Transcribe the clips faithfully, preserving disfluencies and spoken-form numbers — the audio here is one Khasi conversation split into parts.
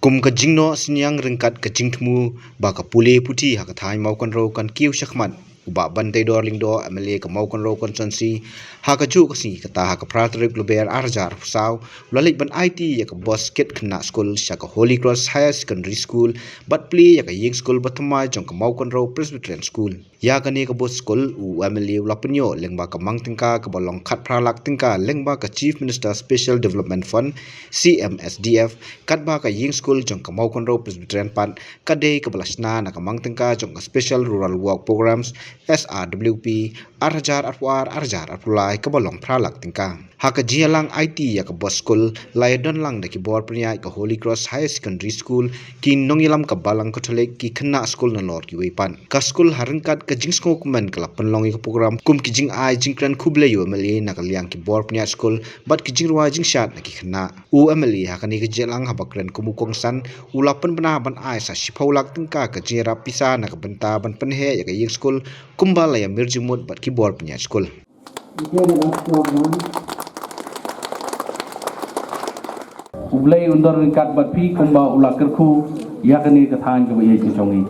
Kum ka jingnoh synñiang ryngkat ka jingthmu ba ka pule puthi ha ka thaiñ Mawkynrew kan kiew shakhmat, u Bah Banteidor Lyngdoh, M L A ka Mawkynrew Constituency, ha kajuh ka sngi kata ha ka phra tarik Lber ar hajar arphew saw, u la leit ban aiti ïa ka bus kit khynnah skul sha ka Holy Cross Higher Secondary School bad plie ïa ka ïing skul bathymmai jong ka Mawkynrew Presbyterian School. Ïa kane ka bus skul u M L A u la pynïoh lyngba ka mang tyngka kaba long khatphra lak tyngka lyngba ka Chief Minister Special Development Fund, C M S D F, katba ka ïing skul jong ka Mawkynrew Presbyterian pat ka dei kaba la shna na ka mang tyngka jong ka Special Rural Work Programs, S R W P, ar hajar arphew ar, ar hajar arphew lai, kaba long phra lak tyngka. Ha ka jingïalang aiti ïa ka bus skul, la ïadon lang da ki bor pynïaid ka Holy Cross Higher Secondary School, ki nongïalam ka Balang Katholik, ki khynnah skul nalor kiwei pat. Ka skul ha ryngkat ka jingsngewkmen ka la pynlong ïa ka program kum ki jingai jingkren khublei ïa u M L A na ka liang ki bor pynïaid skul bad ki jingrwai jingshad na ki khynnah. U M L A ha kane ka jingïalang haba kren kum u kongsan, u la pynbna ban ai sa shiphew lak tyngka ka jingïarap pisa na ka bynta ban pynheh ïa ka ïing skul kumba la ïamir jingmut bad ki bor pynïaid skul. U Blei un don ryngkat bad phi kumba u la kyrkhu ïa kane ka thaiñ kaba ïeit ka jong ngi.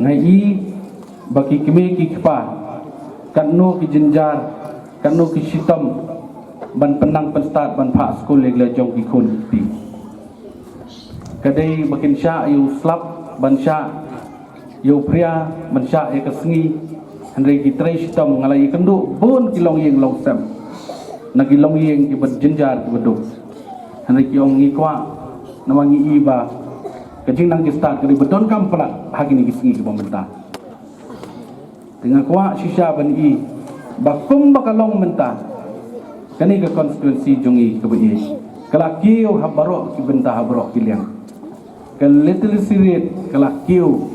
Nga i ba ki kmie ki kpa, katno ki jynjar, katno ki shitom ban pynnang pynstad ban phah skul ïa ki la jong ki khun ki kti. Ka dei ba kin shah ïa u slap ban shah ïa u phria ban shah ïa ka sngi. Hynrei ki trei shitom, nga la ïakynduh bun ki longïing longsem na ki longïing kiba jynjar kiba duk. Hynrei ki ong ngi kwah namar ngi i ba ka jingnang ki stad ka dei ba donkam palat ha kine ki sngi kiba mynta. Te nga kwah shisha ban i ba kumba ka long mynta, kane ka constituency jong ngi kaba ïeit ka la kiew ha baroh ki bynta, ha baroh ki liang. Ka literacy rate ka la kiew,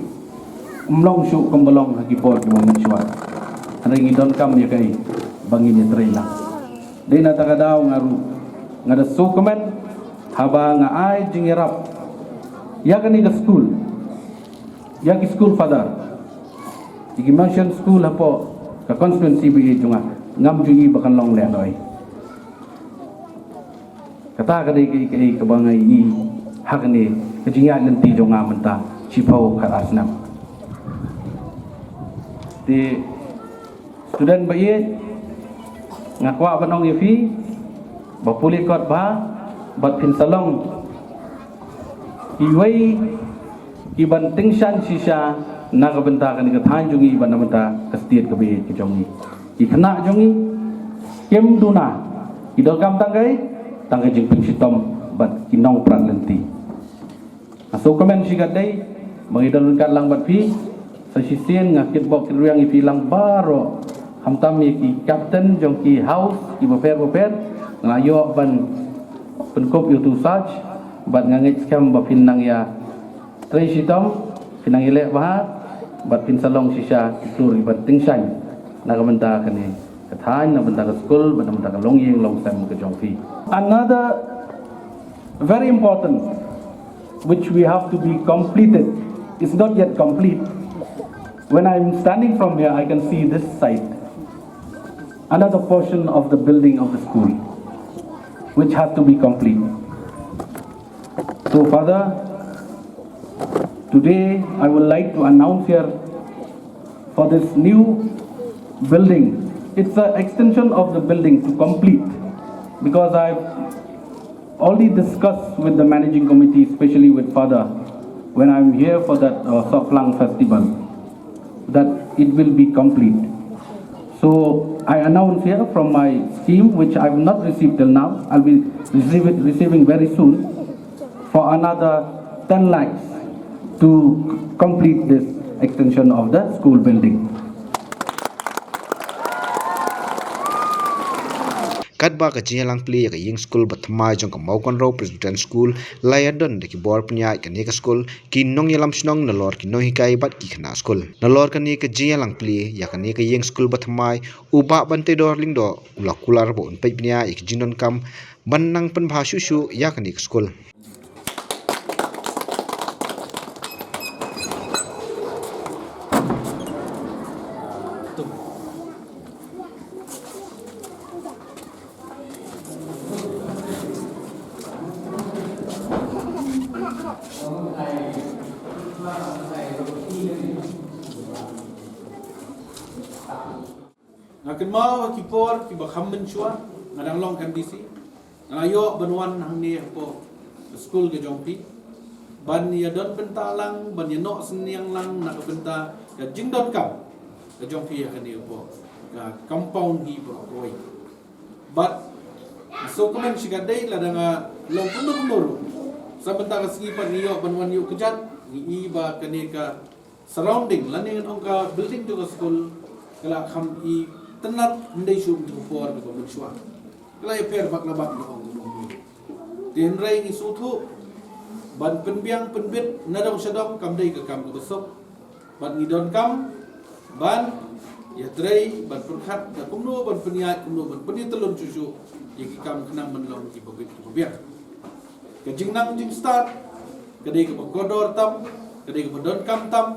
ym long shuh kumba long ha ki por kiba mynshuwa. Hynrei ngi donkam ïa kaei ba ngin ïatrei lang. Dei na kata ka daw nga ruh nga da sngewkmen haba nga ai jingïarap ïa kane ka skul, ïa ki skul father, ïa ki immersion skul hapoh ka constituency ba ïeit jong nga, ngam ju i ba kan long lehnohei. Kata ka dei kaei kaei kaba nga i ha kane ka jingïaid lynti jong nga mynta shiphew khatar snem. Te student ba ïeit, nga kwah ban ong ïa phi ba pule kot bha bad phin sa long kiwei kiban tyngshaiñ shisha na ka bynta kane ka thaiñ jong ngi bad na ka bynta ka state kaba ïeit ka jong ngi. Ki khynnah jong ngi kim duna, ki donkam tang kaei, tang ka jingpynshitom bad ki nongprat lynti. Nga sngewkmen shikatdei ba ngi don ryngkat lang bad phi. Sa shisien nga kitbok kitrwiang ïa phi lang baroh, khamtam ïa ki captain jong ki house kiba pher bapher. Nga la ïoh ban pynkup ïa utu u sarge bad nga ngeit skhem ba phin nang ïa trei shitom, phin nang ïaleh bha bad phin sa long shisha ki tur kiban tyngshaiñ na ka bynta kane ka thaiñ, na ka bynta ka skul bad na ka bynta ka longïing longsem ka jong phi. Another very important, which we have to be completed, is not yet complete. When I'm standing from here, I can see this side, another portion of the building of the school, which has to be complete. So, Father, today I would like to announce here for this new building. It's an extension of the building to complete, because I've already discussed with the managing committee, especially with Father, when I'm here for that uh, Soplang festival, that it will be complete. So I announce here from my scheme, which I've not received till now, I'll be receive it, receiving very soon, for another ten lakhs to complete this extension of the school building. Katba ka jingïalang plie ïa ka ïing skul bathymmai jong ka Mawkynrew Presbyterian School la ïadon da ki bor pynïaid kane ka skul, ki nongïalam shnong nalor ki nonghikai bad ki khynnah skul. Nalor kane ka jingïalang plie ïa kane ka ïing skul bathymmai, u Bah Banteidor Lyngdoh u la kular ba un peit bniah ïa ki jingdonkam ban nang pynbha shuh shuh ïa kane ka skul. Nga kynmaw ha ki por kiba kham mynshuwa, nga dang long M D C, nga la ïoh ban wan hangne hapoh ka skul ka jong phi ban ïa don bynta lang, ban ïa noh synñiang lang na ka bynta ka jingdonkam ka jong phi ha kane hapoh ka compound hi baroh kawei. Bad so kumne shi ka dei lada nga long kumno kumno ruh, sa bynta ka sngi pat ngi ïoh ban wan ïuh kjat, ngi i ba kane ka surrounding lane ngan ong ka building jong ka skul ka la kham i tynnat, ym dei shuh kum ha ki por kiba mynshuwa. Ka la ïapher bak la bak, ngan ong kumno. Te hynrei ngi sngewthuh ban pynbiang pynbit na dong sha dong kam dei ka kam kaba suk. Bad ngi donkam ban ïatrei, ban pyrkhat da kumno ban pynïaid, kumno ban pynïatylli shuh shuh ïa ki kam khnang ban long kiba bit kiba biang. Ka jingnang jingstad ka dei kaba kordor tam, ka dei kaba donkam tam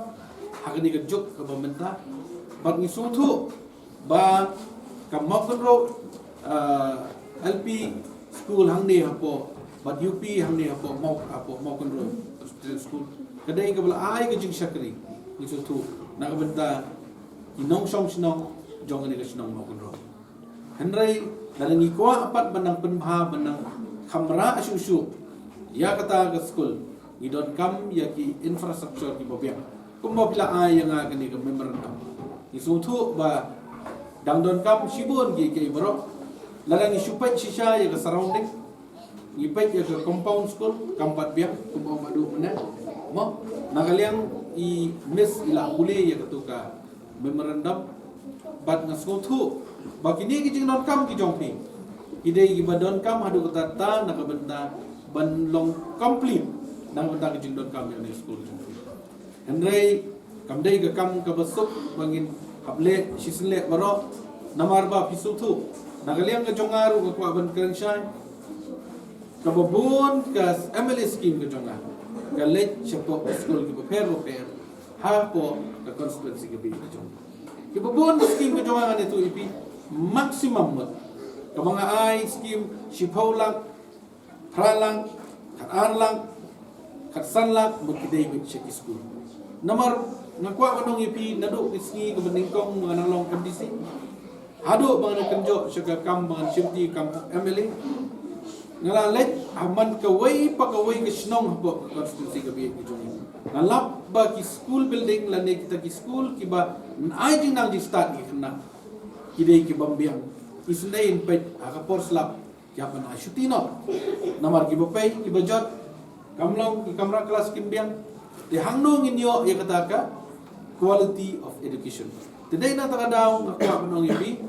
ha kane ka juk kaba mynta. Bad ngi sngewthuh ba ka Mawkynrew, ah, L P school hangne hapoh bad U P hangne hapoh Maw, hapoh Mawkynrew Presbyterian School ka dei kaba la ai ka jingshakri, ngi sngewthuh, na ka bynta ki nongshong shnong jong kane ka shnong Mawkynrew. Hynrei lada ngi kwah pat ban nang pynbha, ban nang kham rah shuh shuh ïa kata ka skul, ngi donkam ïa ki infrastructure kiba biang. Kumba phi la ai ïa nga kane ka memorandum, ngi sngewthuh ba dang donkam shibun ki, ki baroh. Lada ngi shu peit shisha ïa ka surrounding, ngi peit ïa ka compound school kam pat biang, kumba ong Bah Duh mynne. Mo, na ka liang i miss i la pule ïa katu ka memorandum. Bad nga sngewthuh ba kine ki jingdonkam ki jong phi ki dei kiba donkam haduh katta katta na ka bynta ban long complete na ka bynta ki jingdonkam ïa kane ka skul jong phi. Hynrei kam dei ka kam kaba suk ba ngin hap leh shisien leh baroh, namar ba phi sngewthuh, na ka liang ka jong nga ruh nga kwah ban kren shai. Kaba bun ka M L A scheme ka jong nga ka leit shapoh ki skul kiba pher ba pher hapoh ka constituency ka bit ka jong nga. Kiba bun ka scheme ka jong nga, ngan ïathuh ïa phi, maximum mut kaba nga ai scheme shiphew lak, phra lak, khat ar lak, khat san lak, mut ki dei beit sha ki skul. Namar nga kwah ban ong ïa phi, naduh ki sngi kaba nyngkong nga nang long M D C haduh ba ngan kynjoh sha ka kam ba ngan shim ti kam M L A, nga la leit ha man kawei pa kawei ka shnong hapoh ka constituency ka bit ka jong ngi. Nga lap ba ki school building lane kita ki skul kiba ai jingnang jingstad ki khynnah ki dei ki bym biang. Isynei in peit ha ka por slap ki hap ban ai shuti noh. Namar kiba pei kiba jot kam long, ki kamra klas kim biang. Te hangno ngin ïoh ïa kata ka quality of education? Te dei na kata ka daw nga kwah ban ong ïa phi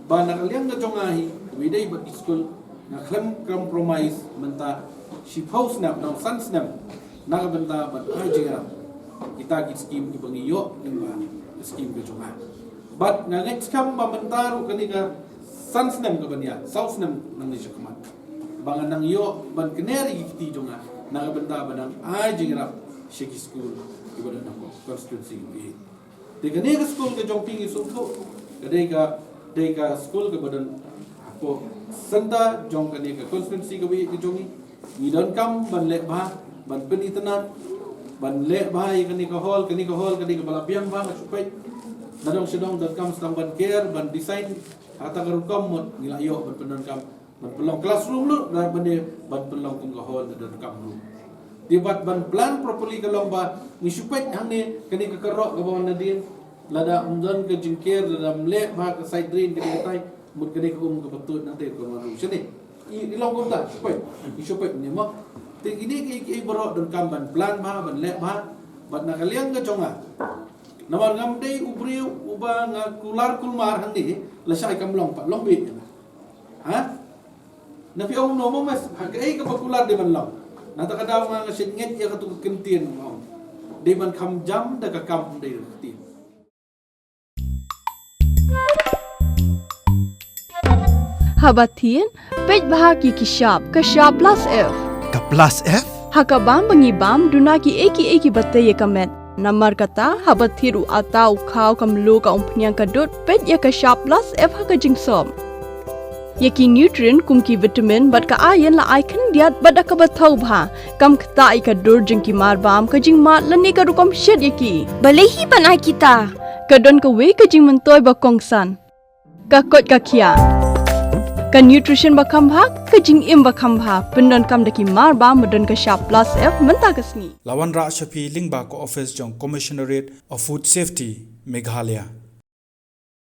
ba na ka liang ka jong nga hi, kaba ïadei bad ki skul, nga khlem compromise mynta shiphew snem, nang san snem na ka bynta ban ai jingïarap kita ki scheme kiba ngi ïoh lyngba ka scheme ka jong nga. Bad nga ngeit skhem ba mynta ruh kane ka san snem kaban ïaid, saw snem nangne shakhmat, ba ngan nang ïoh ban kner ïa ki kti jong nga na ka bynta ban nang ai jingïarap sha ki skul kiba don hapoh constituency ka bit. Te kane ka skul ka jong phi, ngi sngewthuh ka dei ka, dei ka skul kaba don hapoh centre jong kane ka constituency ka bit ka jong ngi. Ngi donkam ban leh bha, ban pynitynnad, ban leh bha ïa kane ka hall. Kane ka hall ka dei kaba la biang bha, nga shu peit na dong sha dong, donkam sa tang ban ker, ban design ha kata ka rukom, mut ngi la ïoh ban pyndonkam ban pynlong classroom ruh, lane ban pynlong kum ka hall, na donkam ruh. Te bad ban plan properly ka long ba ngi shu peit hangne, kane ka kyrroh kaba wan nadien, lada ym don ka jingker, lada ym leh bha ka side drain, kane katai, mut kane ka um kaba tuid nangta ka wan ruh shane. I, i long kumta, shu peit, i shu peit ne mo. Te kine kiei kiei baroh donkam ban plan bha, ban leh bha. Bad na ka liang ka jong nga, namar ngam dei u briew uba nga kular kulmar hangne lashai kam long pat, long beit ïa nga. Ha? Na phi ong no mo mes, ha kaei kaba kular dei ban long? Na kata ka daw nga, nga shait ngeit ïa katu ka kyntien, nga ong dei ban kham jam da ka kam, ym dei da ka ktien. Haba thied, peit bha ki, ki shap, ka shap plus F. Ka plus F? Ha ka bam ba ngi bam, duna kiei kiei kiba tei ïa ka met. Namar kata, haba thied u atta, u khaw, ka mluh, ka umphniang, ka dud, peit ïa ka shap plus F ha ka jingsop. Ïa ki nutrient kum ki vitamin bad ka iron la ai khyndiat bad da kaba thaw bha. Kam ktah ïa ka dur jong ki marbam, ka jingmad lane ka rukom shet ïa ki. Balei hi ban ai kita? Ka don kawei ka jingmyntoi ba kongsan. Ka koit ka khiah, ka nutrition ba kham bha, ka jingim ba kham bha, pyndonkam da ki mar ba ma don ka shap Plus F mynta ka sngi. La wanrah sha phi lyngba ka office jong Commissionerate of Food Safety, Meghalaya.